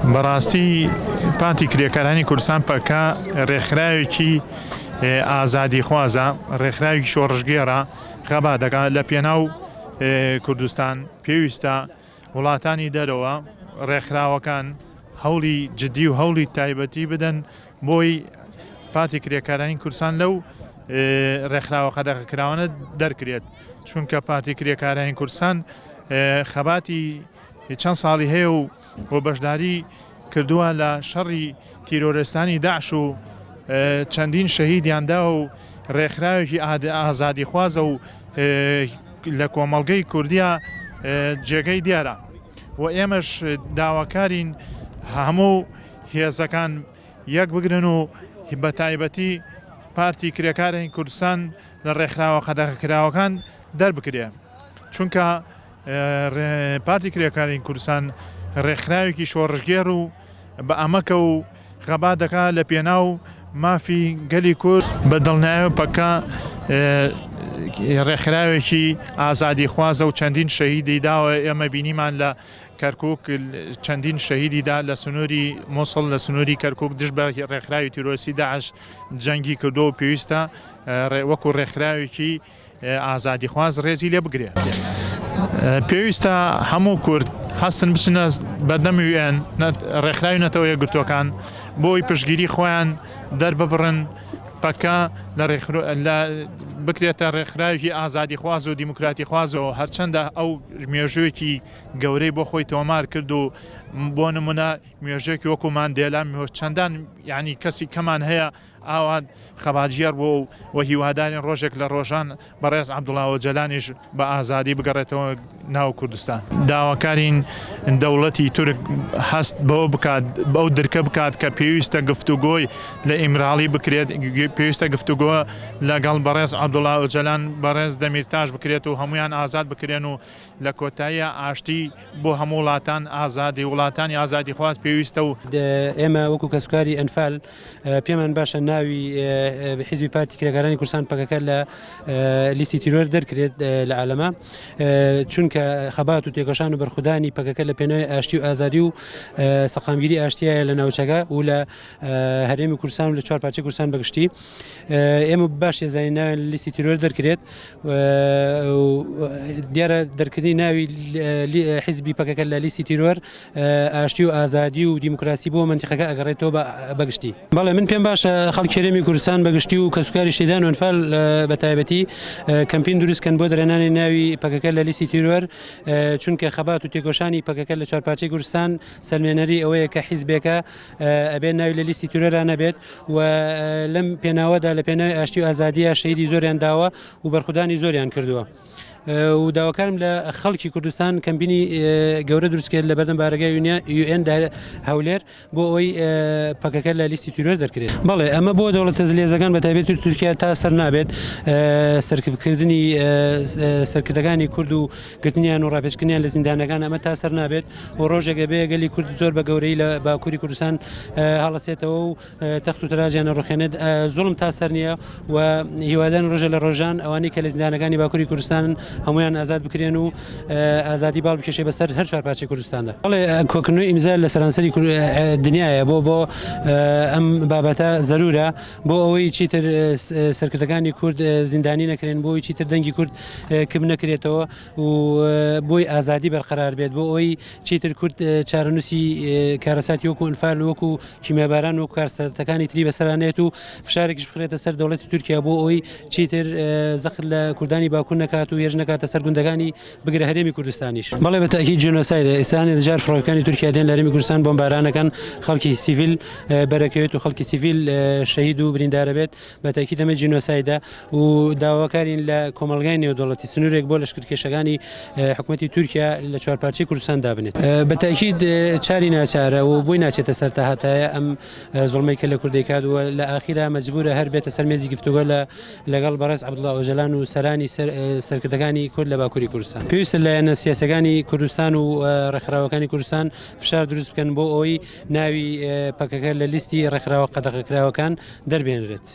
بەڕاستی پارتی کرێکارانی کوردستان پەکە ڕێکخراوێکی ئازادیخوازە، ڕێکخراوێکی شۆڕشگێڕە، خەبات دەکات لە پێناو کوردستان. پێویستە وڵاتانی دەرەوە، ڕێکخراوەکان هەوڵی جدی و هەوڵی تایبەتی بدەن بۆی پارتی کرێکارانی کوردستان لەو ڕێکخراوە قەدەغەکراوانە دەرکرێت، چونکە پارتی کرێکارانی کوردستان خەباتی چەند ساڵی هەیە و و بەشداری کردووە لە شەڕی تیرۆرستانی داعش و چەندین شەهیدیان دا و ڕێکخراوێکی ئازادیخوازە و لە کۆمەڵگەی کوردیا جێگەی دیارە و ئێمەش داواکارین هەموو هێزەکان یەک بگرن و بە تایبەتی پارتی کرێکارانی کوردستان لە ڕێکخراوە قەدەغەکراوەکان دەربکرێ چونکە پارتی کرێکارانی کوردستان ڕێکخراوێکی شۆڕشگێڕ و بە ئەمەکە و خەبات دەکات لە پێناو مافی گەلی کورد. بە دڵنیایەوە پەکە ڕێکخراوێکی ئازادیخوازە و چەندین شەهیدی داوە، ئێمە بینیمان لە کەرکوک چەندین شەهیدی دا لە سنووری موسڵ لە سنووری کەرکوک دژ بە ڕێکخراوی تیرۆریستی داعش جەنگی کردووە و پێویستە وەکو ڕێکخراوێکی ئازادیخواز ڕێزی لێ بگرێ. پێویستە هەموو کورد هەستن بچنە بەردەم یوئێن، ڕێکخراوی نەتەوە یەکگرتووەکان، بۆی پشتگیری خۆیان دەرببڕن، پەکە لە بکرێتە ڕێکخراوێکی ئازادیخواز و دیموکراتیخوازەوە، هەرچەندە ئەو مێژوویەکی گەورەی بۆ خۆی تۆمار کرد و بۆ نمونە مێژووێکی وەکو ماندێلا چەندان یانی کەسی کەمان هەیە ئاوا خەباتگێڕ بووە و هیوادارین ڕۆژێک لە ڕۆژان بەڕێز عەبدوڵا ئۆجەلانیش بە ئازادی بگەڕێتەوە ناو کوردستان. داواکارین دەوڵەتی تورک هەست بەوە بکات، بەو درکە بکات کە پێویستە گفتوگۆی لە ئیمراڵی بکرێت، پێویستە گفتوگۆ لەگەڵ بەڕێز عەبدوڵا ئۆجەلان، بەڕێز دەمیرتاش بکرێت و هەموویان ئازاد بکرێن و لە کۆتاییا ئاشتی بۆ هەموو وڵاتان، ئازادی وڵاتانی ئازادیخواز پێویستە و. ئێمە وەکو کەسوکاری ئەنفال پێمان باشە ناوی حیزبی پارتی کرێکارانی کوردستان پەکەکە لە لیستی تیرۆر دەرکرێت لە عالەمە چونکە خەبات و تێکۆشان و بەرخودانی پەکەکە لە پێناوی ئاشتی و ئازادی و سەقامگیری ئاشتیایە لە ناوچەکە و لە هەرێمی کوردستان و لە چوار پارچەی کوردستان بەگشتی ئێمە باش زانین ناویان لە لیستی تیرۆر دەرکرێت دیارە دەرکردنی ناوی حیزبی پەکەکە لە لیستی تیرۆر ئاشتی و ئازادی و دیموکراسی بۆ مەنتیقەکە ئەگەڕێتەوە بەگشتی. بەڵێ من پێم باشە خەڵکی هەرێمی کوردستان بەگشتی و کەسوکاری شەهیدان و ئەنفال بە تایبەتی کەمپین دروست کەن بۆ دەرهێنانی ناوی پەکەکە لە لیستی تیرۆر چونکە خەبات و تێکۆشانی پەکەکە لە چوارپارچەی کوردستان سەلمێنەری ئەوەیە کە حیزبێکە ئەبێت ناوی لە لیستی تیرۆرا نەبێت و لەم پێناوەدا لە پێناوی ئاشتی و ئازادیە شەهیدی زۆریان داوە و بەرخودانی زۆریان کردووە. و داواکارم لە خەڵکی کوردستان کەمپینی گەورە دروستکرد لە بەردەم بارەگای یوئێن لە هەولێر بۆ ئەوەی پەکەکە لە لیستی تیرۆر دەرکرێت. بەڵێ ئەمە بۆ دەوڵەتە زلێزەکان بە تایبەتی تورکیا تا سەر نابێت سەرکوتکردنی سەرکردەکانی کورد و گرتنیان و ڕاپێچکردنیان لە زیندانەکان ئەمە تا سەر نابێت و ڕۆژێک ئەبێ گەلی کورد زۆر بە گەورەی لە باکووری کوردستان هەڵەسێتەوە و تەخت و تەراجیان ئەڕوخێنێت، زوڵم تا سەر نییە و هیوادارین ڕۆژێ لە ڕۆژان ئەوانەی کە لە زیندانەکانی باکووری کوردستانن هەموویان ئازاد بکرێن و ئازادی باڵ بکێشێ بەسەر هەر چوار پارچەی کوردستاندا. بەڵێ کۆکردنەوەی ئیمزا لە سەرانسەری دنیایە بۆ بۆ ئەم بابەتە زەرورە بۆ ئەوەی چیتر سەرکردەکانی کورد زیندانی نەکرێن بۆ ئەوەی چیتر دەنگی کورد کپ نەکرێتەوە و بۆی ئازادی بەرقەرار بێت بۆ ئەوەی چیتر کورد چارەنووسی کارەساتی وەکو ئەنفال وەکو کیمیاباران و کارساتەکانی تری بەسەرا نێت و فشارێکیش بخرێتە سەر دەوڵەتی تورکیا بۆ ئەوەی چیتر زەخت لە کوردانی باکوور نەکات و هێرش نەکاتە سەر گوندەکانی بگرە هەرێمی کوردستانیش. بەڵێ بە تەئکید جینۆسایدە، ئێستا هەندێک جار فڕۆکەکانی تورکیا دێن لە هەرێمی کوردستان بۆمبارانەکەن خەڵکی سیڤیل بەرەکەوێت و خەڵکی سیڤیل شەهید و بریندارەبێت بە تەئکید ئەمە جینۆسایدە و داواکارین لە کۆمەڵگای نێودەوڵەتی سنوورێک بۆ لەشکرکێشەکانی حکومەتی تورکیا لە چوارپارچەی کوردستان دابنێت. بە تەئکید چاری ناچارە و بۆی ناچێتە سەر تا هەتایە ئەم زوڵمەی کە لە کورد دەیکات و لە ئاخیرا مەجبورە هەر بێتە سەر مێزی گفتوگۆ لە لەگەڵ بەڕێز عەبدوڵا ئۆجەلان و سەرانی سەرکردەکانی کورد لە باکووری کوردستان. پێویستە لایەنە سیاسیەکانی کوردستان و ڕێکخراوەکانی کوردستان فشار دروست بکەن بۆ ئەوەی ناوی پەکەکە لە لیستی ڕێکخراوە قەدەغەکراوەکان دەربهێنرێت.